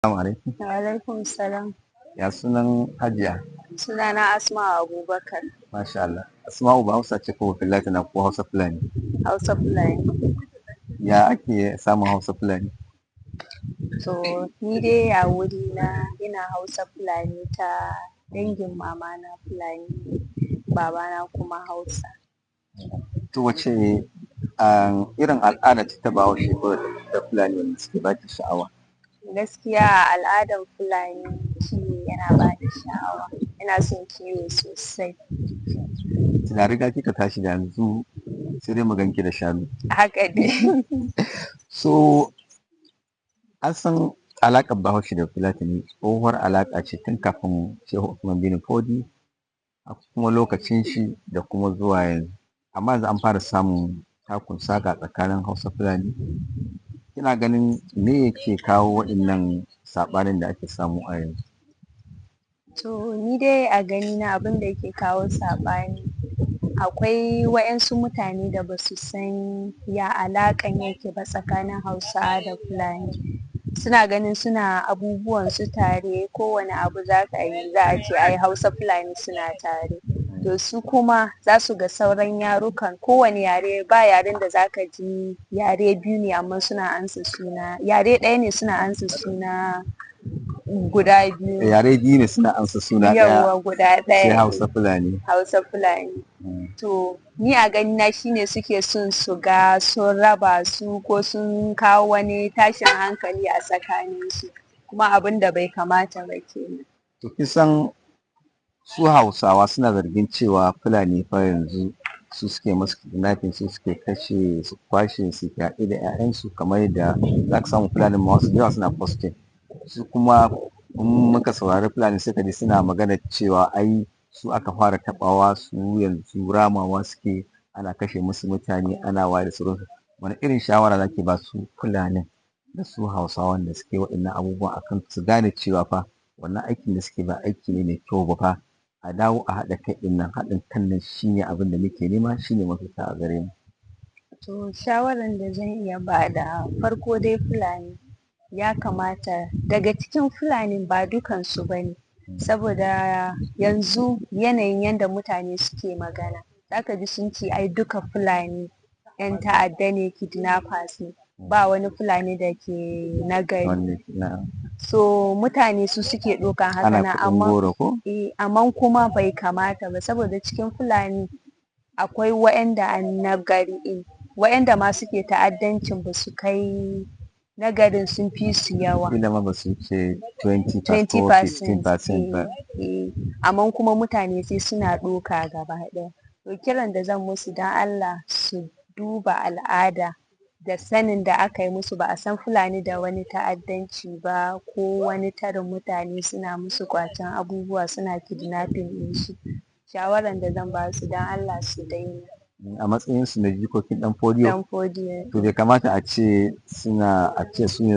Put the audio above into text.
Assalamu alaikum. Wa alaikum salam. Ya sunan Hajiya? Sunana Asma'u Abubakar. Masha Allah. Asma'u ba Hausa ce ko Fulatana ko Hausa Fulani? Hausa Fulani. Ya ake samun Hausa Fulani? To, ni dai a wurina ina Hausa Fulani ta dangin mamana Fulani, babana kuma Hausa. To, wace irin al'ada ce ta Bahaushe ko ta Fulani wanda suke baki sha'awa? Gaskiya a al'adan Fulani, kiwo yana bani sha'awa. Ina son kiwo sosai. Tuna riga kika tashi da yanzu sai dai mu ganki da shanu. Haka dai. So an san alaƙar Bahaushe da Fulatani tsohuwar alaƙa ce tun kafin Shehu Usman bin Fodi, a kuma lokacin shi da kuma zuwa yanzu. Amma yanzu an fara samun takun saƙa tsakanin Hausa Fulani. Kina ganin me yake kawo waɗannan saɓanin da ake samu a yanzu? To, ni dai a ganina abin da yake kawo saɓani, akwai wa'yansu mutane da basu san ya alaƙan yake ba tsakanin Hausawa da Fulani. Suna ganin suna abubuwan su tare, kowane abu za ka yi za a ce ai Hausa Fulani suna tare. To, su kuma za su ga sauran yarukan, kowane yare, ba yaren da za ka ji yare biyu ne amma suna ansa suna, yare ɗaya ne suna ansa suna guda biyu. Yare biyu ne suna ansa suna ɗaya. Yawwa, guda sai ɗaya. Hausa Fulani. Hausa Fulani. To, ni a ganina shine suke son su ga sun raba su ko sun kawo wani tashin hankali a tsakanin su, kuma abin da bai kamata ba kenan. To, kin san su Hausawa suna zargin cewa Fulani fa yanzu su suke masu kidnapping, su suke kashe su, kwashe su, fyaɗe da 'ya'yansu, kamar yadda za ka samu Fulani ma wasu da yawa suna posting. Su kuma in muka saurari Fulani, sai ka ji suna magana cewa ai su aka fara taɓawa, su yanzu ramawa suke, ana kashe musu mutane, ana waye da sauransu. Wani irin shawara zaki ba su Fulanin da su Hausawan da suke waɗannan abubuwan akan su gane cewa fa wannan aikin da suke ba aiki ne mai kyau ba fa, a dawo a haɗa kai ɗin nan, haɗin kan nan shine abin da muke nema, shine mafita a gare mu? To, shawaran da zan iya badawa, farko dai Fulani ya kamata, daga cikin Fulanin, ba dukansu bane, saboda yanzu yanayin yanda mutane suke magana, zaka ji sun ce ai duka Fulani 'yan ta'adda ne, kidnappers ne, ba wani Fulani da ke nagari. So mutane su suke ɗaukan haka Ana nan kuɗin amma goro ko? Eh, amman kuma bai kamata ba, saboda cikin Fulani akwai wa'yanda an nagari ɗin, wa'yanda ma suke ta'addancin basu kai nagarin, sun fi su yawa. Kila ma basu wuce 20 20 ko 15% ba. Eh, amman kuma mutane sai suna ɗauka gaba ɗaya. To, kiran da zan musu, don Allah su duba al'ada da sanin da aka yi musu, ba a san Fulani da wani ta'addanci ba ko wani tarin mutane suna musu ƙwacen abubuwa, suna kidnapping ɗinsu. Shawaran da zan basu, don Allah su daina. A matsayin su na jikokin Ɗan Fodiyo. Ɗan Fodiyo. To, bai kamata a ce suna a ce su ne